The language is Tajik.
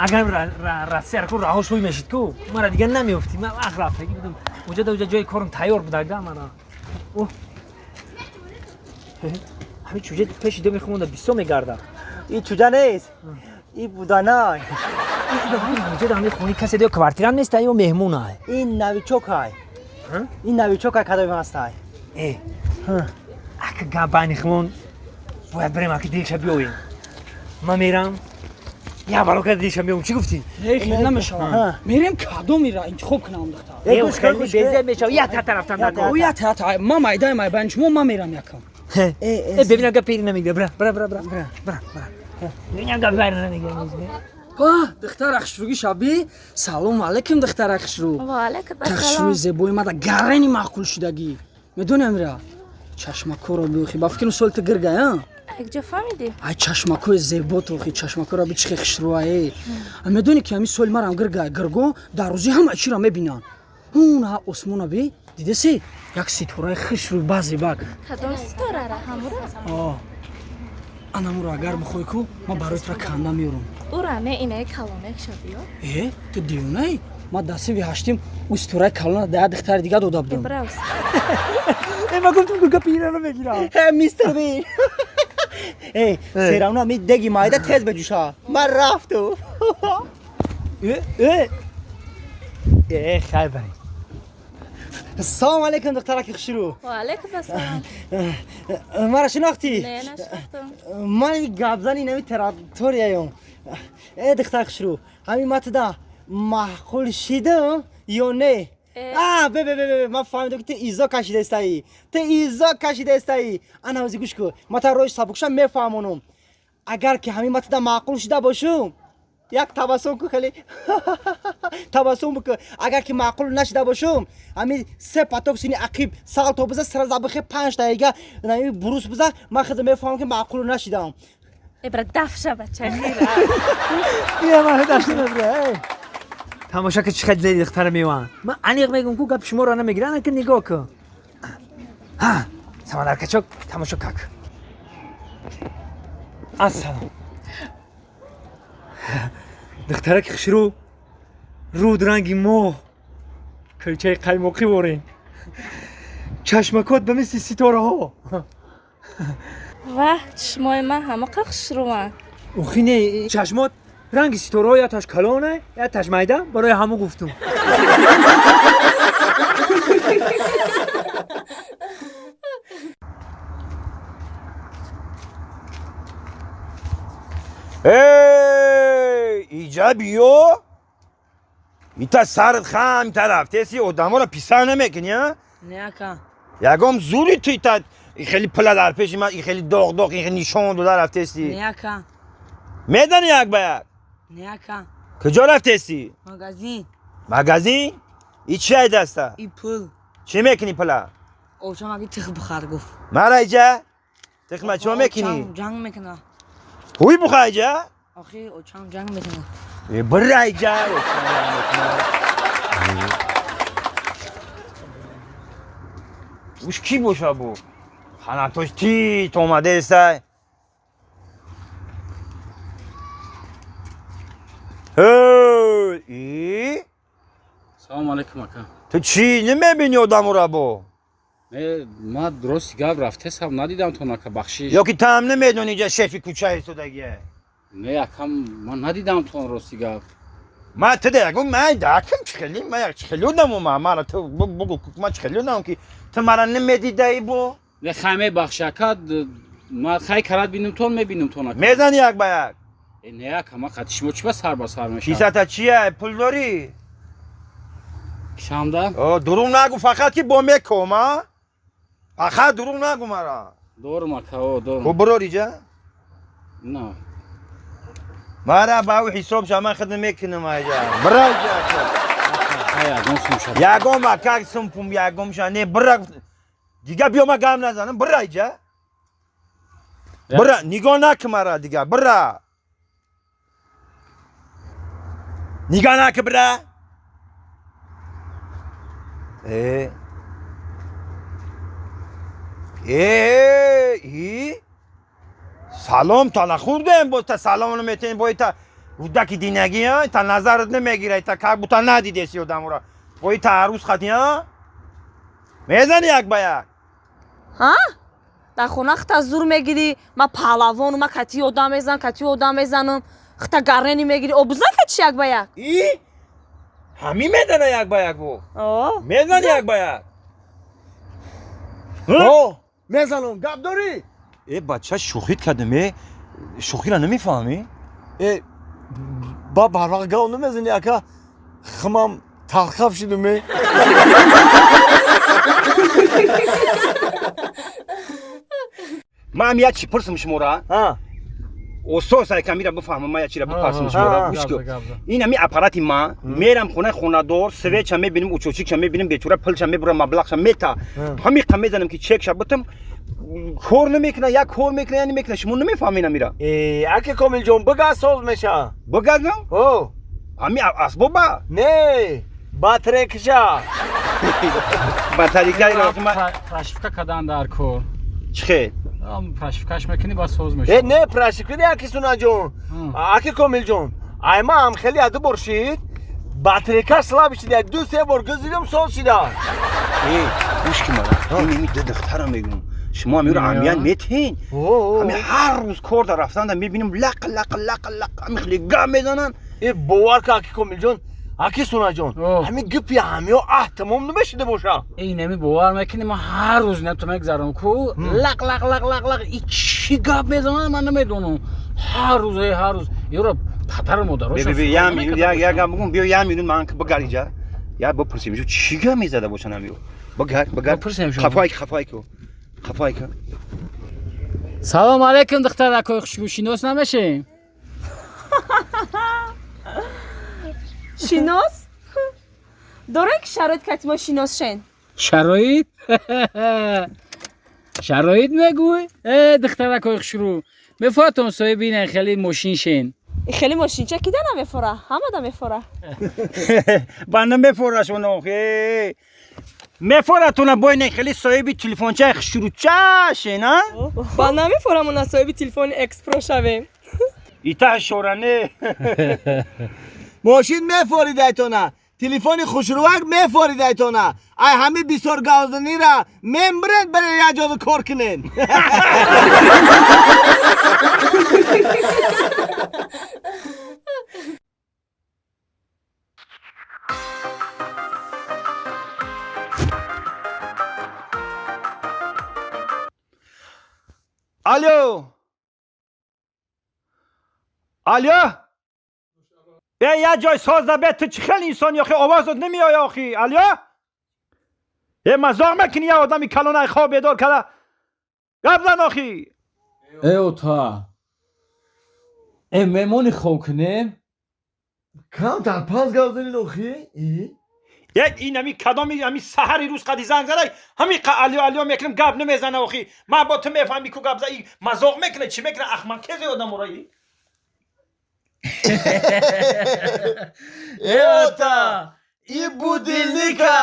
Агар Россия ку раҳо шуй мешид ку, мара дигар намеёфтӣ. Ман вақт рафтагӣ будам. Уҷа да уҷа ҷои корам тайёр будага мана. О. Ҳамин чӯҷа пеши доми хумонда бисо мегарда. И чӯҷа нест. И буданай. Уҷа да ҳамин хони касе ё квартирант неста ё меҳмонай? Ин новичокай. Ин новичокай кадоми ҳастай. Э. Ака гап байни хумон бояд барем ака дилша биёем. Ман мерам. Я бало карда дилша биём. Чӣ гуфтӣ? Не, хел намешавад. Мерем кадомира интихоб кунам духтар. Э, безеб мешава. Я та тарафтан О, я та та ман майдай май байн шумо ман мерам якам. Э, бебинам гап пери намегира. Бра, бра, бра, бра. Бра, бра. Бебинам гап пери намегира. Ба, духтара хушрӯги шаби. Салом алейкум духтара хушрӯ. Ва алейкум Хушрӯи ассалом. зебои мада гарани маъқул шудагӣ. Медонӣ амира? Чашмакоро биёхи. Ба фикрам соли ту гиргай, а? Якҷо фаҳмидӣ? Ай чашмакои зебо тохи, чашмакоро би чихе хушрӯае. Медонӣ ки ҳамин соли марам гиргай, гирго дар рӯзи ҳама чиро мебинанд. Ҳуна осмона би, дидеси? Як ситораи хушрӯ базебак. Кадом ситорара? Ҳамура? О. Анамуро агар бихоҳӣ ку, ман барои тура канда меёрам. Ура не инаи калонек шабиё. Э, ту девонаи? Ман дар синфи ҳаштим ӯ ситораи калона да як духтари дига дода будам. Ибрас. Э, ман гуфтам ку гап пери намегира. Э, мистер Бин. Эй, серавна ми деги майда тез беҷӯша. Ман рафту. Э, э. Э, хайр барем. Салом алейкум духтараки хушрӯ. Ва алейкум ассалом. Маро шинохтӣ? Не, нашинохтам. Ман гапзани нами территорияём. Э, духтар хушрӯ, ҳамин ма туда маъқул шидам ё не? Э. А, бе бе бе бе, ман фаҳмидам ки ту изо кашидаистаӣ. Ту изо кашидаистаӣ. Ана ҳози гӯш кун. Ман та роҳи сабукша мефаҳмонам. Агар ки ҳамин ма туда маъқул шида бошум, як табассум кун хеле. Табассум бикун. Агар ки маъқул нашида бошум, ҳамин се поток сини ақиб салто биза, сразу бихе 5 дақиқа ҳамин бурус биза, ман худам мефаҳмам ки маъқул нашидам. Ибра дафша бачаи хира. Я ман дашти набра. Тамоша ки чӣ қадр зери духтара меван. Ман аниқ мегум ку гап шуморо намегира, ана ки нигоҳ кун. Ҳа, Самандар качок тамошо как. Ассалом. Духтараки хушрӯ, руд ранги моҳ, кӯлчаи қаймоқӣ ворем. Чашмакот ба мисли ситораҳо. Ваҳ, чишмои ман ҳамақа хушрӯанд. Охи не, чашмот ранги ситораҳо яташ калоне, яташ майда, барои ҳамон гуфтум. Эй, иҷа биё. Ита сарат хам ита рафтеси одаморо писар намекунӣ, а? Не, ака. Ягом зури ту ита хеле пула дар пеши ман, хеле доғ доғ, хеле нишон дода рафтеси. Не, ака. Медани як ба як? Не, ака. Куҷо рафтеси? Магазин. Магазин? И чи ай даста? И пул. Чӣ мекунӣ пула? Очам аги тих бихар гуфт. Мара иҷа? Тихма чима мекунӣ? Очам ҷанг мекуна. Ҳуй буха иҷа? Охи очам ҷанг мекуна. Э, бира иҷа. Уш кӣ боша бу? Ханатош тит омадаестай. Эй, и? Салом алейкум ака. Ту чӣ намебинӣ одамура бо? Не, ман рости гап рафтесам надидам тон ака, бахшиш. Ё ки таам намедонӣ иҷа шефи кӯча истодагие? Не ака, ман надидам тон рости гап. Ман ту дагум, ман дакам чӣ хеле, ман як чӣ хеле одамум, мара ту бугу ман чӣ хеле одамам ки ту мара намедидаи бо? Не хай мебахши ака, ман хай карат бинам тон мебинам тон ака. Мезани як ба як? Э, не ака, ман қати шумо чӣ ба сар ба сар мешавам? Кисата чия? Пул дорӣ? Кисамда? О, дурӯғ нагу, фақат ки бо меком, а? Фақат дурӯғ нагу мара. Дорум ака, о, дорум. Хуб бирор иҷа? На. Мара ба ӯ ҳисоб ша, ман хидм мекунам аҷа. Бира иҷа. Хай ягон сум ша. Ягон ака сум пум ягон ша не бира. Дига биё ман гам назанам, бира иҷа. Бира, нигоҳ накун мара дига, бира. Нигоҳ накун, бира. Э. Э, и? Салом та нахӯрдем, боз та салом наметем, бо та Рудаки динаги, а? Та назарат намегирай, та как будто надидеси одамура. Бои та арӯз хати, а? Мезани як ба як. Ҳа? Дар хона хита зур мегирӣ, ма паҳлавону, ма кати одам мезанам, кати одам мезанам, хита гаррени мегирӣ, обузан кати як ба як. И? Ҳамин мезана як ба як бо. О. Мезани як ба як. О, мезанам, гап дорӣ? Э, бача, шӯхит кардам, э? Шӯхиро намефаҳмӣ? Э, ба барвақт гап намезанӣ, ака. Химам талхаф шудум, э. Ман як чӣ пурсам шуморо? Осос ай камира бифаҳмам, ман як чиро бипурсам шуморо. Гӯш кун. Ин ҳами аппарати ман, мерам хонаи хонадор, свеча мебинам, учочикша мебинам, бечора пулша мебурам, маблағша мета. Ҳамиқа мезанам ки чекша бутам, кор намекуна, як кор мекуна, я намекуна. Шумо намефаҳмед амира. Э, аки Комилҷон, бигаз соз меша. Бигазам? О. Ҳами асбоба? Не, батарейкаша. Батарейка прошивка кадан дар кор. Чӣ хел? Прошивкаш мекунӣ, баъд соз мешавад. Э, не, прошивка не, аки Сунаҷон. Аки Комилҷон, ай ма ҳам хеле ду бор шид, батарейкаш слаб шида, ду се бор гузидам, соз шида. Э, гӯш ки мара. Ин ими ду духтара мегӯм. Шумо ҳамиро аҳамият метиҳед? Ҳами ҳар рӯз кор дар рафтанда мебинам лақ лақ лақ лақ ҳами хеле гап мезананд. Э, бовар кун, аки Комилҷон, аки Сунаҷон, ҳамин гипи ҳамиё аҳ тамом намешида боша. Эй, нами бовар мекунӣ, ман ҳар рӯз нето мегзарам ку лақ лақ лақ лақ лақ, и чӣ гап мезананд, ман намедонам. Ҳар рӯз, эй, ҳар рӯз ёро падару модарошон. Би, би, як минут, як гап бигӯм, биё як минут ман бигард инҷа. Я бипурсем, шу чӣ гап мезада бошанд ҳамиё? Бигард, бигард. Бипурсем шумо. Қафай, қафай ку. Қафай ку. Салом алейкум, духтаракои хушбӯ, шинос намешем? Шинос? Дорем ки шароит кати мо шинос шен. Шароит? Шароит мегӯй? Э, духтаракои хушрӯ, мефоҳатон соҳиби ин хеле мошин шен? И хеле мошинча кида намефора, ҳама да мефора. Ба намефорашон охе. Мефоратона бо ин хеле соҳиби телефончаи хушрӯча шен, а? Ба намефорамона соҳиби телефони экспро шавем. Ита шоране. Мошин мефоридайтона, телефони хушрӯак мефоридайтона. Ай ҳами бисёр гавзанира мембиред, баре як ҷода кор кунед. Алло. Алло. Э, як ҷой соз да бе, ту чӣ хел инсони охи, овозот намеояд охи. Алло. Э, мазоқ мекунӣ, як одами калон ай хоб бедор карда. Гап зан охи. Э, ота. Э, мемони хоб кунем? Камтар пас гап занед охи. Як ин ҳами кадоми ҳами саҳари рӯз қади занг задай, ҳами қа алё алё мекунам, гап намезана охи. Ман бо ту мефаҳмӣ ку гап за, и мазоқ мекунад, чӣ мекунад, ахмақ кезе одаморо и? Э, ота, и будильника.